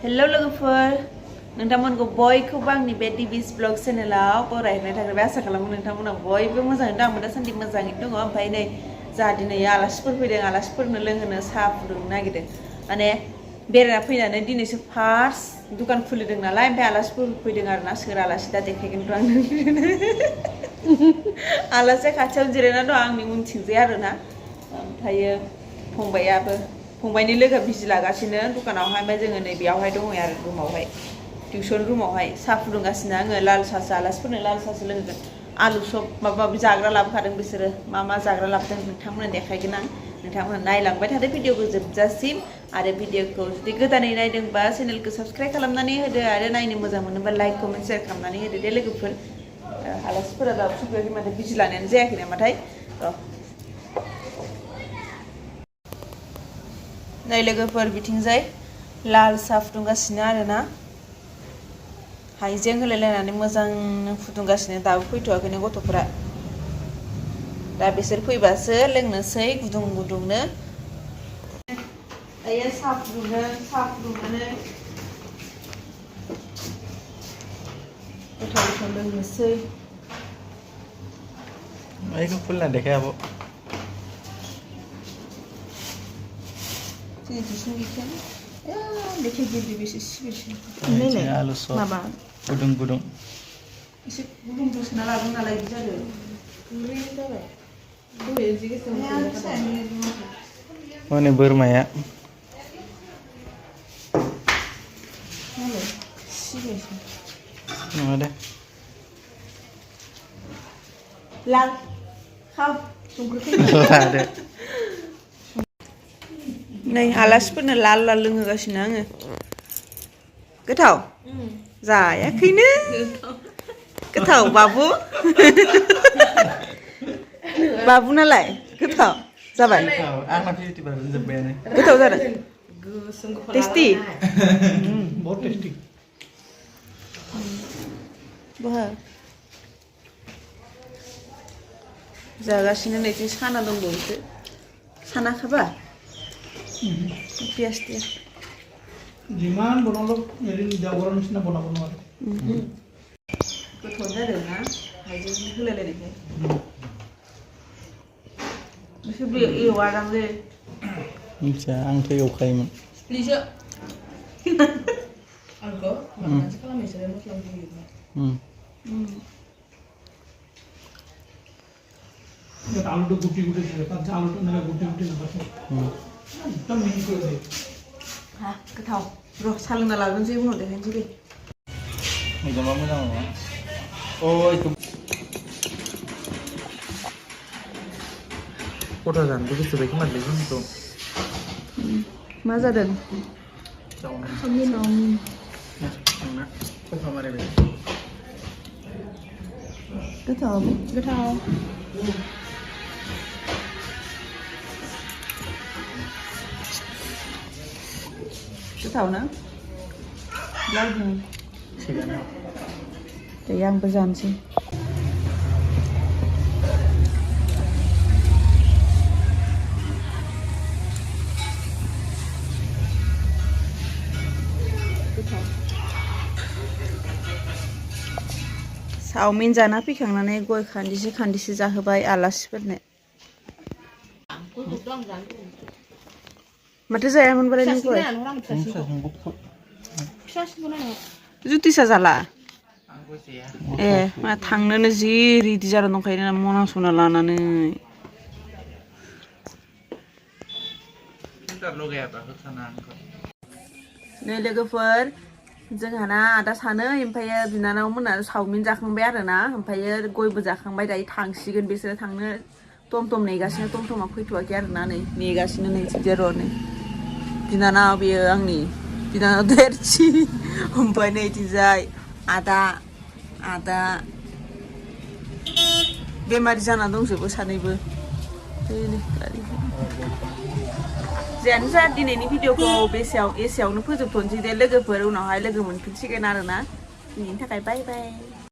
हेल' लोगोफोर नोंथांमोनखौ बयखौबो आंनि बे डिबिस ब्लग चेनेलाव बरायनाय थाखाय आसा खालामो नोंथांमोना बयबो मोजाङैनो दं। आंबो दासान्दि मोजाङैनो दङ। ओमफ्राय नै जा दिनै आलासिफोर फैदों, आलासिफोरनो लोंहोनो साहा फुदुंनो नागिरदों। माने बेरायना फैनानै दिनैसो फार्स्ट दुखान खुलिदों नालाय, ओमफ्राय आलासिफोर फैदों आरोना। सोर आलासि दा देखायगोनथ' आं आलासिया खाथियाव जिरायना दं आंनि उनथिंजाय आरोना। ओमफ्रायो फंबायनि लोगो बिजि लागासिनो दखानावहाय। ओमफ्राय जोङो नै बेयावहाय दङ आरो रुमावहाय, टिउसन रुमावहाय साहा फुदुंगासिनो आङो। लाल साहासो, आलासिफोरनो लाल साहासो लोंगोन। आलु सब माबा माबि जाग्रा लाबोखादों बिसोरो। मा मा जाग्रा लाबोदों नोंथांमोननो देखायगोन आं। नोंथांमोना नायलांबाय थादो भिडिअखौ जोबजासिम। आरो भिडिअखौ जुदि गोदानै नायदोंबा चेनेलखौ साबस्क्राइब खालामनानै होदो। आरो नायनो मोजां मोनोबा लाइक कमेन्ट शेयार खालामनानै होदो दे लोगोफोर। आलासिफोरा दाबो सफैयाखै माथो, बिजि लानायानो जायाखै नामाथाय। नै लोगोफोर बिथिंजाय लाल साहा फुदुंगासिनो आरोना। हाइजें होलायलायनानै मोजां फुदुंगासिनो। दाबो फैथ'वाखैनो गथ'फोरा। दा बिसोर फैबासो लोंनोसै गुदुं गुदुंनो। दायो साहा फुदुंनानै गोथाव गोथाव लोंनोसै। Itu full lah deh kayak apa? Sini disembunyikan. Ya, dikit jadi bisa sih. Ini nih. Halus so. Gudung-gudung. Isi gudung terus nalabung nalai bisa deh. Ngeri dah lah. Tuh ya sih kita. Oh ini Burma ya. Halo, sih bisa. Ada. Lang. Ada. नै आलासिफोरनो लाल लाल लोंहोगासिनो आङो। गोथाव जायाखैनो। गोथाव बाबु बाबु नालाय गोथाव जाबाय। गोथाव जादों। टेस्टी बहुत टेस्टी। बहा जागासिनो नै जों साना दंबावोसो। साना खाबा पियास dia. Jiman bonolo jadi jawhorkw nisna bonabo nor. Goथाव जादों ना हाइजें होलायलायनायखाय। बिसोर बे एवादांलै। मिथिया आंथ' एवखायोमोन। Lijo. Angko, makanya kalau misalnya mau langsung gitu. Ya alu tuh guti-guti sih, kan alu tuh nggak guti-guti nggak sih. Kita minggu deh. Hah, गोथाव. Bro, saling nalagun sih udah kan sih. Meja mama sama. Oh itu. Kota kan, itu sudah kemat lagi itu. मा जादों? Samin. Nah, enak. Kok kamar ini? गोथाव. गोथाव ना? लावदुम. Sigana. Deh आंबो जानोसै. Chowmein जाना फैखांनानै गय खान्दिसे जाहोबाय आलासिफोरनो। माथो जायामोनबालाय नों गय? जुतिसा जाला? ए मा थांनोनो जि रेडि जाना दंखायो ना मना सना लानानै। नै लोगोफोर जोंहाना आदा सानै ओमफ्रायो बिनानाव मोना चावमिन जाखांबाय आरोना। ओमफ्रायो गयबो जाखांबाय। दायो थांसिगोन बिसोरो। थांनो टमटम नेगासिनो। टमटमा फैथ'वाखै आरोना। नै नेगासिनो नै र' नै बिनानाव बेयो आंनि बिनानाव देरसिन। ओमफ्राय नै इथिंजाय आदा बेमारि जाना दंजोबो सानैबो। जियानो जा दिनैनि भिडिअखौ एसेयावनो फोजोबथ'नोसै दे लोगोफोर। उनावहाय लोगो मोनफिनसिगोन आरोना। दिनैनि थाखाय बाय बाय।